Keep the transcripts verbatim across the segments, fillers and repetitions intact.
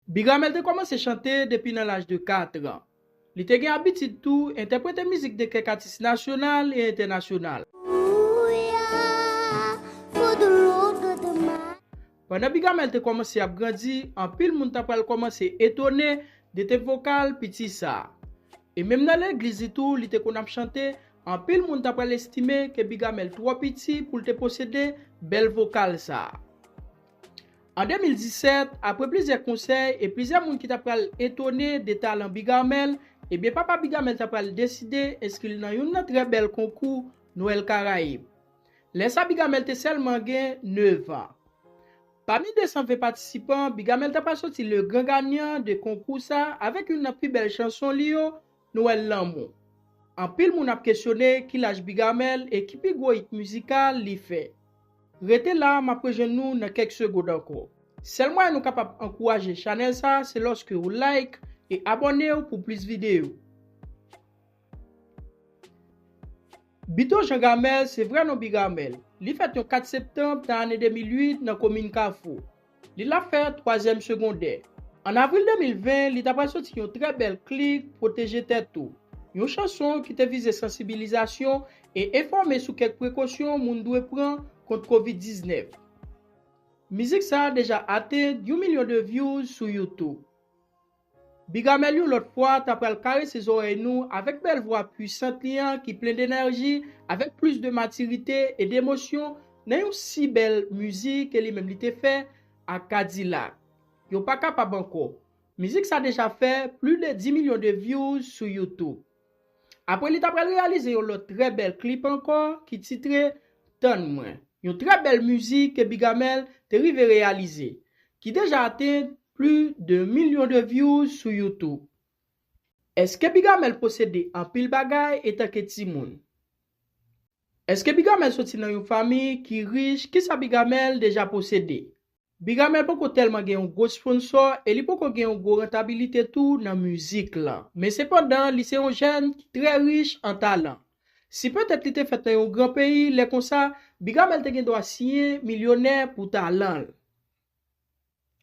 Big Amel te kòmanse chante depi nan laj de kat an. Li te gen abitid tou entèprete mizik de kèk atis nasyonal e entènasyonal. Pandan Big Amel te kòmanse ap grandi, anpil moun ta pral kòmanse etone de tenb vokal piti sa a. E menm nan legliz li tou, li te konn ap chante, anpil moun ta pral estime ke Big Amel twò piti pou l te posede bèl vokal sa a. An de mil disèt, apre plizyè konsèy e plizyè moun ki ta pral etone de talan Big Amel, ebyen papa Big Amel ta pral deside enskri l nan youn nan trè bèl konkou Nwèl Karayib. Lè sa Big Amel te sèlman gen nèf an. Pami de san ven patisipan, Big Amel ta pral soti le gran ganyan de konkou sa avèk youn nan pi bèl chanson li yo, Nwèl Lanmou. Anpil moun ap kesyone ki laj Big Amel e ki pi gwo it mizikal li fè. Rete la, m ap rejwenn nou nan kèk segond ankò. Sèl mwayen nou kapab ankouraje chanèl sa se lòske ou like e abòne w pou plis videyo. Bito Jean Gamel se vrè non Big Amel. Li fèt yon kat septanm nan ane de mil uit nan komin Kafou. Li la fè twazyèm segondè. An avril de mil ven, li ta pral soti yon trè bèl klip Pwoteje Tèt Ou, yon chanson ki te vize sansibilizasyon e enfòme sou kèk prekosyon moun dwe pran kont kovid diznèf. Mizik sa a deja atenn yon milyon de views sou YouTube. Big Amel yon lòt fwa ta pral karese zòrèy nou avèk bèl vwa pwisant li an ki plen denèji, avèk plis de matirite e demosyon nan yon si bèl mizik ke li menm li te fè ak Kadilak. Yo pa kapab ankò. Mizik sa deja fè plis de dis milyon de views sou YouTube. Apre li ta pral reyalize yon lòt trè bèl klip ankò ki titre Tann Mwen, yon trè bèl mizik ke Big Amel te rive reyalize, ki deja atenn plis de milyon de views sou YouTube. Èske Big Amel posede anpil bagay etanke timoun? Èske Big Amel soti nan yon fanmi ki rich? Kisa Big Amel deja posede? Big Amel poko tèlman gen yon gwo sponsò e li poko gen yon gwo rantabilite tou nan mizik lan. Men sepandan, li se yon jèn ki trè rich an talan. Si petèt li te fèt nan yon gran peyi, lè konsa, Big Amel te gen dwa siyen milyonè pou talan l.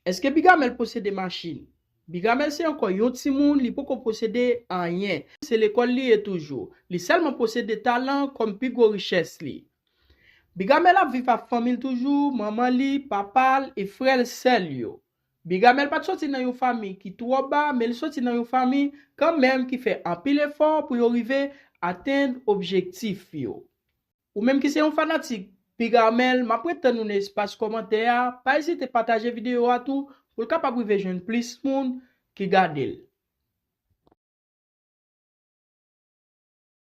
Èske Big Amel posede machin? Big Amel se ankò yon timoun, li poko posede anyen. Se lekòl li ye toujou. Li sèlman posede talan kòm pi gwo richès li. Big Amel ap viv ak fanmi l toujou, manman li, papa l e frè l sè l yo. Big Amel pa t soti nan yon fanmi ki twò ba, men l soti nan yon fanmi kanmenm ki fè anpil efò pou yo rive atenn objektif yo. Ou menm ki se yon fanatik Big Amel, m ap ret tann ou nan espas kòmantè a, pa ezite pataje videyo a tou pou l kapab rive jwenn plis moun ki gade l.